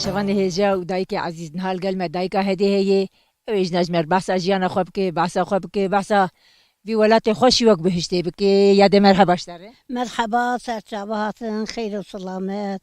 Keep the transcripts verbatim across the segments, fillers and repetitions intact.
Şevanê hêja û dayikê ezîz, niha li gel me dayika Hedê heye. Ew ê jina ji me re behsa jiyana xwe bike, behsa xwe bike, behsa vî welatê xweş û wek bihiştê bike. Yadê, merheba ji te re. Merheba, ser çava hatin, xeyr û selamet.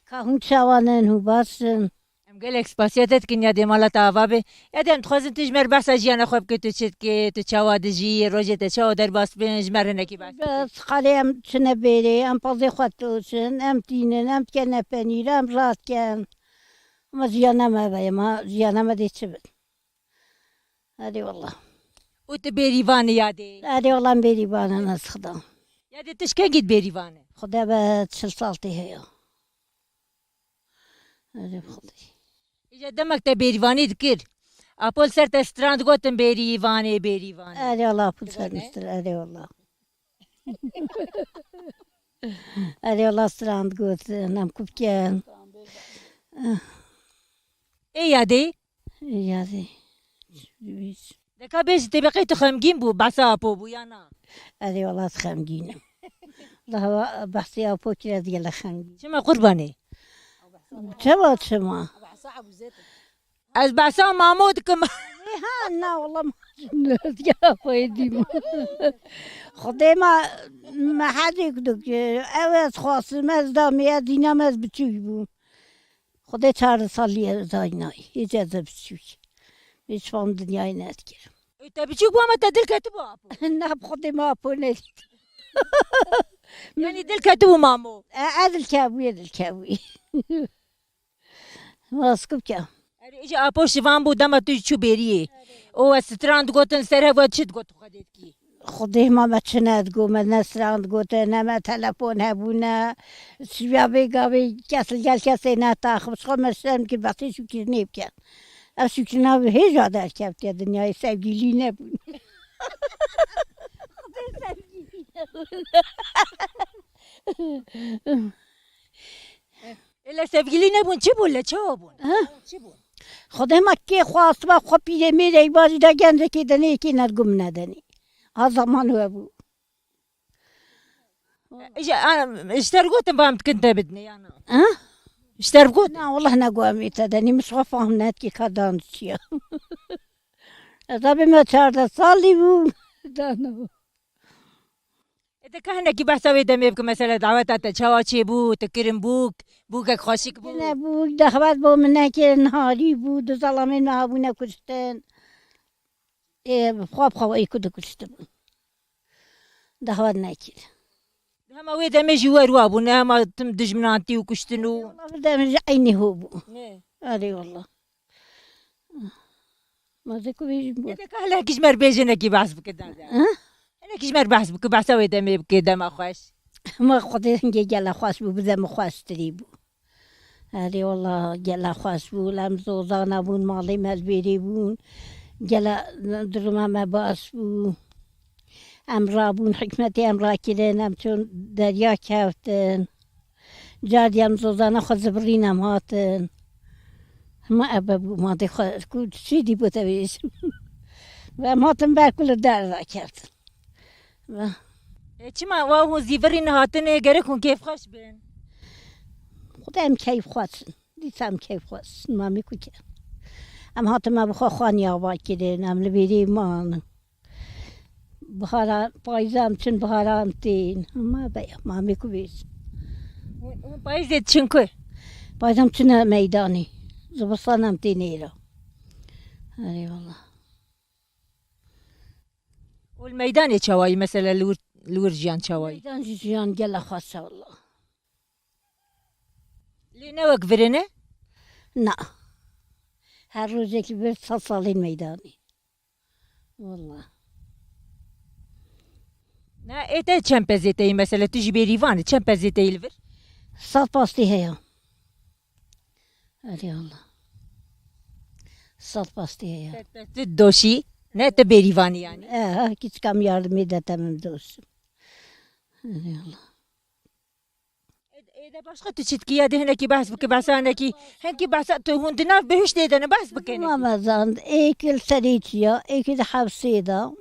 Ka hûn çawa nin, hûn baş in? Em gelek spasiya te dikin, Yadê, mala te ava be. Yadê, em dixwazin tu ji me re behsa jiyana xwe bike, tu çi dikî, tu çawa dijî, rojê te çawa derbas bin, ji me re hinekî behs bike. Bes, xalê em çine bêrê, em pazê xwe didoşin, em tînin, em dikene penîr, em radiken. Ama jiyana me be, ma jiyana me dê çi bin? Erê wallah. Û tu bêrîvan î Yadê? Erê wallah, em bêrîvan in, ez xida. Yadê, tu ji kengî dibêrîvan î? Xwedê be çil sal tê heye. Erê xwedê. Îja demek te bêrîvanî dikir. Apo li ser te stran digotin bêrîvanê, bêrîvanê. Erê wallah, apo li ser min stir, erê wallah. Erê wallah, stran digotin, em ku bikin. Ê Yadê? Ê Yadê. De ka bêjî, tê beqê tu xemgîn bû, behsa Apo bû ya na? Erê wallah, xemgîn im. Lehwa behsê Apo kire, ez gelek xemgîn. Çima qurbanê? Çima, çima? Ez behsa Mamo dikim. Ha, na wallah, ma ez gelek Apoyê dîm. Xwedê ma, me hecê kuduk, ew ez xwastim, ez damê, ez dîna me, ez biçûk bûm. Xwedê çardeh salî ye zayînayî. Hêj ez e biçûk. Hêj fam dinyayê nedikir. Ê, te biçûk bû ama te dil ketibû Apo? Na, bi Xwedê me Apo nedît. Yanî dil ketibû Mamo? E, e, dil kebûyê, dil kebûyê. Maskubke. Erê, îja Apo şivan bû, dema tu çû bêriyê. O we stran digotin ser hev, we çi digot Xwedê dikî? Xwedê ma me çi nedigot, me ne stran digotin, ne me telefon hebû, ne şiviya vê gavê kes li gel kesê netaxim. Ji xwe me şerm kir, behsê şûkirinê bike. Ev şûkirina hêja derkevtiye dinyayê, sevgîlî nebûn. Xwedê sevgîlî nebûn. Ê, le sevgîlî nebûn, çi bûn, le çawa bûn? Ha? Çi bûn? Xwedê me kê xwast, me xwe pîrê mêrek bajî de gencekê denê, yekê nergum nedenê. Ha, zaman we bû. Îja, a, ji te re gotin, ba em dikin te bidinê, ya na? Ha? Ji te re gotin? Na, wallah, negot em ê te denê, min ji xwe fam nedikir ka dan çi ya. Ez a bê me çardeh salî bûm. Dano. Ê, de ka hinekî behsa wê demê bike, mesela daweta te çawa çêbû, tu kirin bûk, bûkek xweşik bû? Ne bûk, dexwet bo min nekirin, harî bû, du zelamên me habûne kuştin. Ê, bi xwe bi xwe ê ku dikuştibûn. Dexwet nekir. Hema wê demê jî wer wa bû, ne hema tim dijminantî û kuştin û. Wela vê demê jî eynî ho bû. Ne. Erê wela. Ma zê ku bêjim bû. Ê, de ka hinekî ji me re bêje, hinekî behs bike dade. Ha? Hinekî ji me re behs bike, behsa wê demê bike, dema xweş. Ma Xwedê hingê gela xweş bû, bi dema xweştirî bû. Erê wela gela xweş bû, em zozana bûn, malê me li bêrê bûn. Gela duruma me baş bû. Em rabûn, hikmetê em rakirin, em çûn derya keftin. Car dî em zozana xwe zibirîn em hatin. Hema ebe bû, madê xwe ku çi dî bo te bêjim. Ve em hatin ber ku li der rakeftin. Ve E, çima wa hûn zîvirîn hatine, gerek hûn kêfxweş bin? Xwedê em keyfxweş in. Dîsa em keyfxweş in. Ma me ku ke. Em hatin me bi xwe xwaniya ava kirin, em li bêrê man. Bihara, payîza em çin, bihara em tên. Ma be, ma me ku bêjin. Hûn, hûn payîzê diçin ku? Payîza em çine meydanê. Zivistan em tên êra. Erê wela. Û li meydanê çawayî, mesela li wir, li wir jiyan çawayî? Meydan jî jiyan gela xweş e wela. Lê ne wek virê ne? Na. Her rojekî vir sed salên meydanê. Wela. Ne, ê te çend pezê teyî, mesela tu jî bêrîvan î, çend pezê teyî li vir? Sed pastî heye. Erê wela. Sed pastî heye. Te, te, tu doşî, ne tu bêrîvanî yanî? E, ha, kiçika min yardimê de te min doşim. Erê wela. Ê, ê de başqa tu çi dikî ya de hinekî behs bike, behsa hinekî, hinekî behsa tu hûn di nav bihiştê de ne behs bike hinekî. Ma me zand, êkî li serê çiya, êkî di hevsê de.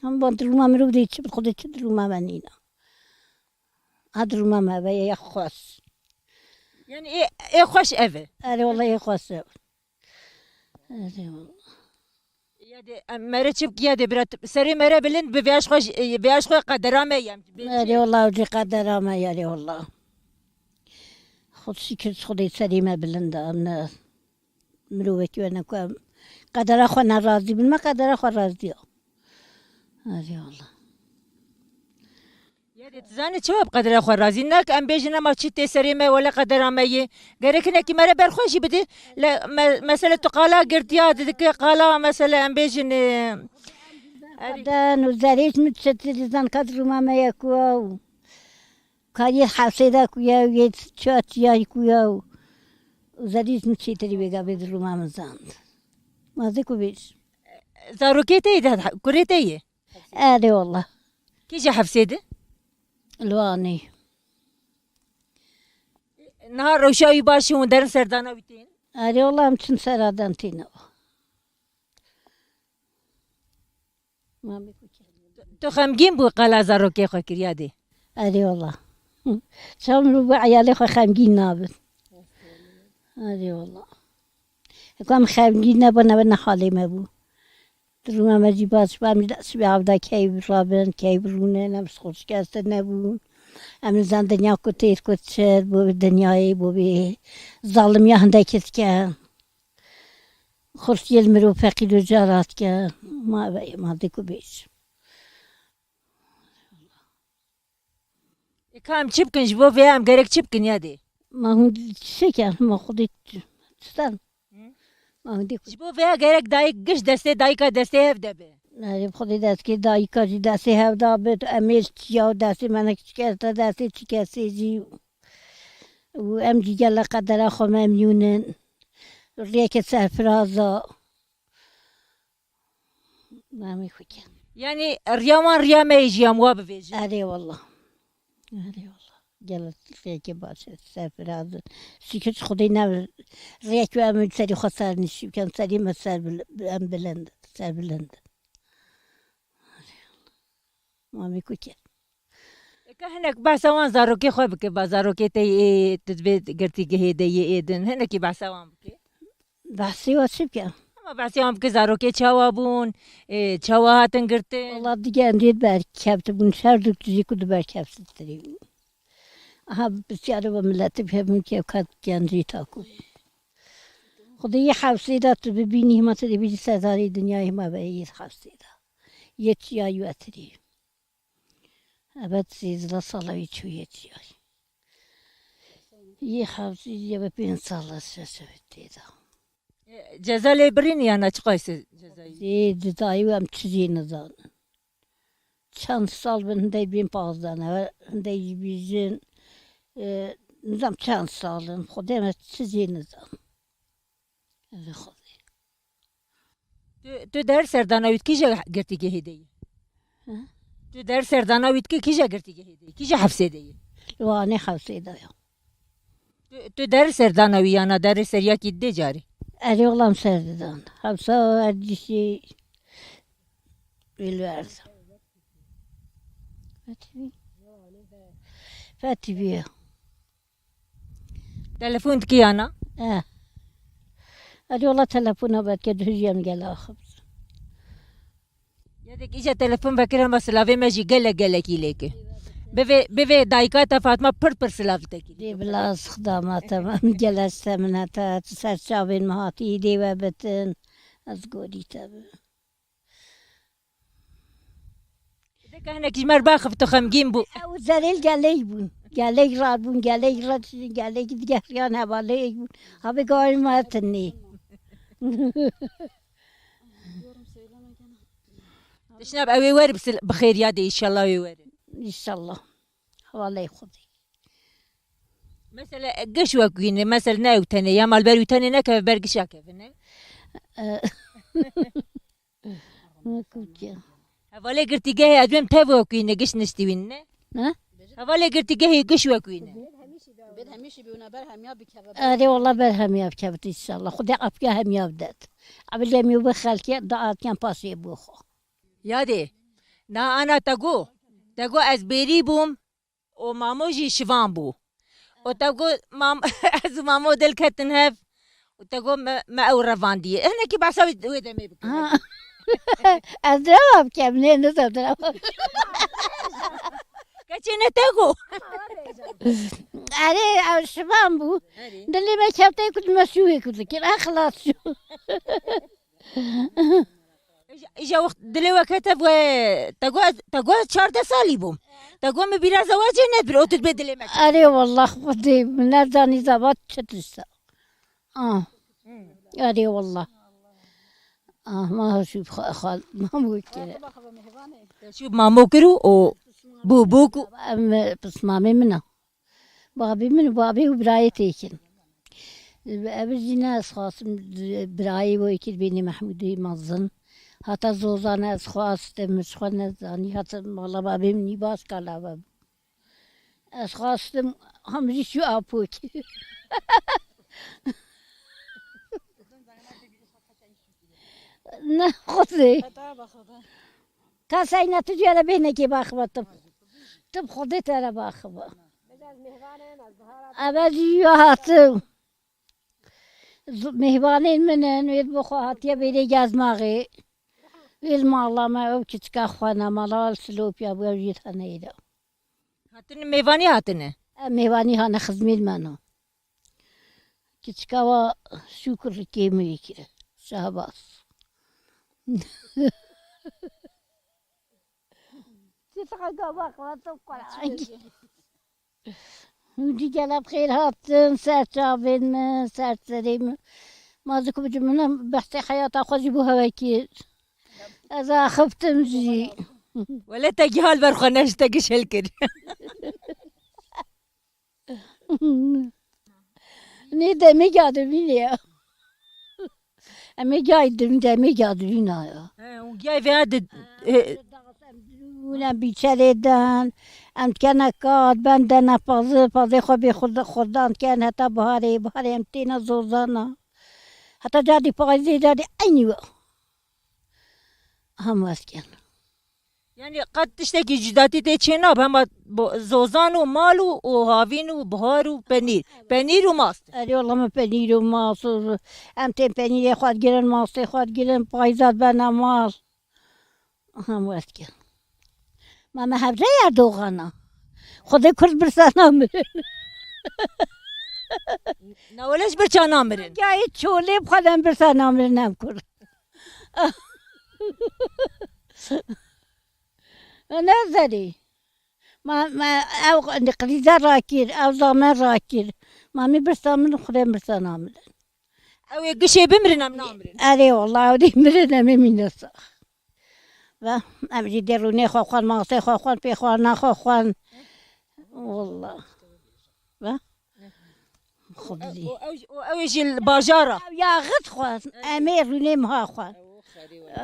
Him van duruma mirov dê çi bi Xwedê çi duruma me nîna. Ha duruma me ve ya xweş. Yani ê, ê xweş ev e. Erê wala ê xweş ev. Erê wala. Ya de, em, mere çi bike ya de bira, serê mere bilind bi vêya ji xwe, vêya ji xwe qedera me yem. Erê wala ew jî qedera me ya, erê wala. Xwe şikir ji Xwedê serê me bilind e, em ne mirovekî wene ku em qedera xwe ne razî bin, me qedera xwe razî ya. Erê wala. Ya de tu zanî çawa bi qedera xwe razî? Ne em bêjin ema çi tê serê me, wele qedera me yê. Gerek hinekî mere ber xwe jî bidî. Le, me, mesele tu qala girtiya didike qala mesele em bêjin, e, erê. Qeden û zerê ji min çetir zan ka dirûma me ye ku ew. Ka yê hewsê de ku ye û yê çiya çiyayî ku ye û. Û zerê ji min çêtirî vêga vê dirûma min zand. Ma zê ku bêj. Zarokê te yê de, kurê te yê? Erê wala. Kîja hefsê de? Li Wanê. Niha rewşa wî baş e, hûn derin serdana wî tên? Erê wala em çin seradan tîne. Mamê ku ke. Tu xemgîn bû qala zarokê xwe kiriya dê? Erê wala. Çawa mirov bi eyalê xwe xemgîn nabin. Erê wala. Heko em xemgîn nebûn, nebe ne halê me bû. Dirûma me jî baş bû, em ji dest bi avda keyb rabin, keyb rûnin, em ji xwe şikeste nebûn. Em nizan dinya ku têr ku çir, bo vê dinyayê, bo vê zalimiya hindekî dike. Xurtiyê li mirov feqîr û cara dike. Ma ve, ma dê ku bêj. Ê, ka em çi bikin? Ji bo vê em gerek çi bikin ya dê? Ma hûn çi ken? Ma Xwedê çi-, çi ken? Hı? Ma hûn dê ku- Ji bo vê gerek dayik giş destê dayika destê hev de be. Erê, Xwedê destê dayika jî destê hev da be, em ê çiya û destê me ne çi kes de destê çi kesê jî. Û em jî gele qedera xwe memnûn in. Rêyeke serfiraz a. Namê xwe ke. Yani riya wan riya me yê jî em wa bivêjin. Erê wala. Erê wala. Gel rêyeke baş e, serfiraz in. Şikir Xwedê ne rêyek em serî xwe ser nişî bikin, serî me ser bil-, em bilind, ser bilind. Erê wala. Namê xwe ke. Eke hinek behsa wan zarokê xwe bike, ba zarokê te yê, tu divê girtîgehê de yê ê din. Hinekî behsa wan bike. Behsê wa çi bike? Ama behsê wan bike, zarokê çawa bûn, ê, çawa hatin girtin? Wala di gencê berkevtibûn, her du tijî ku di berkevtirî bû. Aha, pisyarê we miletê bike, bûn kevka gencê taku. Xwedê yê hewsê de tu bibînî, hima tu dê bînî sedarê dinyayê, hima ve yê hewsê de. Yê çiya yê wetirî. Evet, sêzdeh sala wî çûye çiyayî. Yê hevzî yê ve pênc sala şeş ev tê de. E, ceza lê birîn ya na çiqas e cezayî? Ê, cezayî em çi jî nizanin. Çend sal bin hindey bin pazdeh ne, hindey jî bîjin, e, nizam çend sal in, Xwedê me çi jî nizam. Erê Xwedê. Tu, tu der serdana wî kîja girtîgehê de yî? Hı? Tu der serdana wî dikî kîja girtîgehê de yî? Kîja hefsê de yî? Li Wanê hefsê de ya. Tu, tu der serdana wî yana derê seriyakî didê carê? Erê oğlan serdidan. Hevsa erdişî Ülverdi. Fetî. Fetî. Telefon dikî yana? Eh. Erê wala telefona bike duhijiyem gela axir. Yadek îca telefon vekir hema silavê me jî gelek gelekî lêke. Bivê, bivê dayika te Fatma pir pir silav te kî. Dê bila ez xidama te me, min gele semine te, tu ser çavên me hatî dê we bitin. Ez gorî te bi. Deke hinekî ji me re baxif, tu xemgîn bû. Ew zerê li gelek bûn. Gelek radibûn, gelek radiçin, gelek digehriyan hevalê bûn. Havê gavên me tinê. Tişna bi ew ê werin bi sil-, bi xêriya de, înşallah wê werin. Înşallah. Hevalê Xwedê. Mesela, giş wek wî ne, mesela ne ew tenê, ya malber wî tenê nekeve ber gişa kevine. E, Wekî. Hevalê girtîgehê ez bêm tev wekî ne giş niştî wî ne? Ha? Hevalê girtîgehê giş wekî ne? Bêd hemîşî bî wina ber hemiya bikeve. Erê wala ber hemiya bikevit înşallah. Xwedê afiya hemiya bidet. Ebilê hemiya bi xelkê da atiyan paşê bû xwe. Yadê. Na ana te go. Te go ez bêrî bûm. O mamo jî şivan bû. û te got, mam, ez û mamo dil ketin hev. Û te got, me, me ew revandiye. Hinekî behsa wê, wê demê bikin. Ha. Ez drama bikem, nê, nizam drama. Keçê ne te got. Erê, ew şivan bû. Erê. Dilê me kewtê ku me şûyê ku dikir. E, xilas şû. Îja, îja wext dilê we kete we, te got, te got çardeh salî bûm. Te got min bîra zewacê nebir, o tu dibê dilê me kete. Erê wallah Xwedê, min nezanî zewac çi tişt e. Ah. Hmm. Erê wallah. Ah, ma şû xal, ma weke. Te şû mamo kir û o bû, bû ku. Em, pismamê min e. Babî min û babî û birayê têkin. Ev jî ne ez xwastim, birayê wê kir bênî Mehmûdê mezin. Hata Zozan ez xwastim, min ji xwe nezanî, hata mala babê min nî baş kala ve. Ez xwastim, hem jî şu apokî. Ne Xwedê. Heta be Xwedê. Kesey ne tu jere bêhnekê baxibe tu. Tu bi Xwedê te re baxibe. Eve jî ya hatim. Z-, mêhvanên min in, wê bi xwe hatiye bêrê gezmaxê. Wê li mala me ew kiçika xwe ne, mala li Silopya bû, ew jî tenê de. Hatine mêvanî hatine? Em mêvanî hane xizmêt me na. Kiçika wa şûkir rikê min kir. Şehbaz. Çi saqa gava xwe to kolay. Hûn jî gelek xêr hatin, ser çavên min, ser serê min. Ma ji ku bicim min behsê heyata xwe jî bû hewe kir. Ez axiftim jî. Wele te gihal ber xwe ne ji te giş hilkir. Nê demê gadivînê ya. Em ê gay din, demê gadivîna ya. He, û gay veya di, e, Hûn em bîçerê din, em dikene kat, ben dene pazê, pazê xwe bê xurda-, xurdan diken heta biharê, biharê em têne zozana. Heta cadî payîzê cadî eynî we. Hem west ken. Yani qet tiştekî cudatî tê çê nabe, hema bo-, zozan û mal û, û havîn û bihar û penîr. Penîr û mast. Erê, wela min penîr û mast û em tên penîrê xwe digirin, mastê xwe digirin, payîza dibene mal. Hem west ken. Ma me hevre Erdoğana. Xwedê Kurd birsa namirin. Na wele ji birça namirin. Gayê çolê bi xwe dem birsa namirin hem Kurd. Ne zerî. Ma, ma ew krîze rakir, ew zame rakir. Ma min birsa min, Xwedê birsa namirin. Ew ê gişê bimirin, em namirin. Erê, wela, ew dê mirin, em ê mîne sax. Ve em jî dê rûnê xwe xwen, masê xwe xwen, pê xwarina xwe xwen. Wela. Ve? Xwedî. O, o, ew, o, ew ê jî li bajara. Ew yaxit xwe, em ê rûnê miha xwen.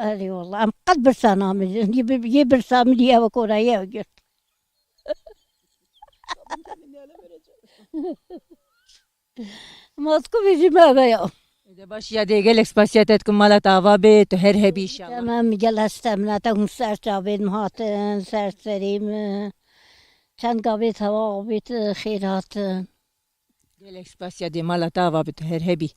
Erê, wela, em qet birsa namirin. Yê bir, yê birsa min, yê ew korayê ew girt. Moskova jî me ve ya. De baş ya, dê gelek spasiya te dikim, mala te ava bê, tu her hebî inşallah. Tamam, gelek stemna te hûn ser çavên min hatin, ser serê min. Çend gavê tewa bê tu xêr hatin. Gelek spasiya, dê mala te ava bê, tu her hebî.